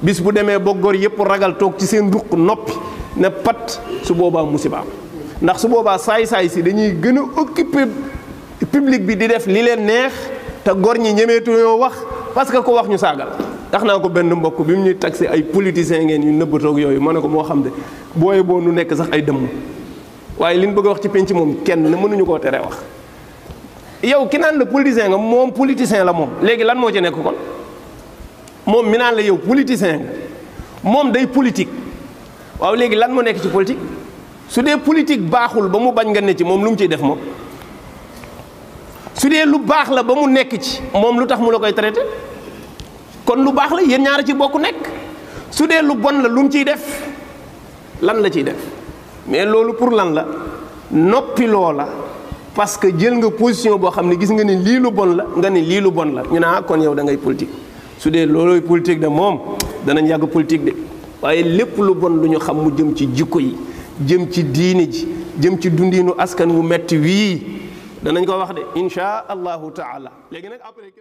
bis bu demee ba góor yëpp ragal toog ci seen ruq noppi ne pat su boobaa musibaam ndax su boobaa saay-saay si dañuy gën a occuper public bi di def li leen neex te góor ñi ñemeetuñoo wax parce que ko wax ñu saagal. tax naa ko benn mbokk bi mu ñuy taxé ay politiciens ngeen yu nëbbatoog yooyu ma ne ko moo xam de booye boo nu nekk sax ay dëmm waaye li ñu bëgg a wax ci penc moom kenn mënuñu koo teree wax. yow ki naan la politicien nga moom politicien la moom léegi lan moo ci nekk kon moom mi naan la yow politicien nga moom day politique waaw léegi lan moo nekk ci politique su dee politique baaxul ba mu bañ nga ne ci moom lu mu ciy def moom su dee lu baax la ba mu nekk ci moom lu tax mu la koy traité kon lu baax la yéen ñaara ci bokk nekk su dee lu bon la lu mu ciy def lan la ciy def mais loolu pour lan la noppi loola parce que jël nga position boo xam ne gis nga ni lii lu bon la nga ni lii lu bon la ñu ne kon yow da ngay politique su dee loolooy politique de moom danañ yàgg politique de waaye lépp lu bon lu ñu xam mu jëm ci jikko yi jëm ci diine ji jëm ci dundiinu askan wu metti wii danañ ko wax de insha allahu taala léegi nag après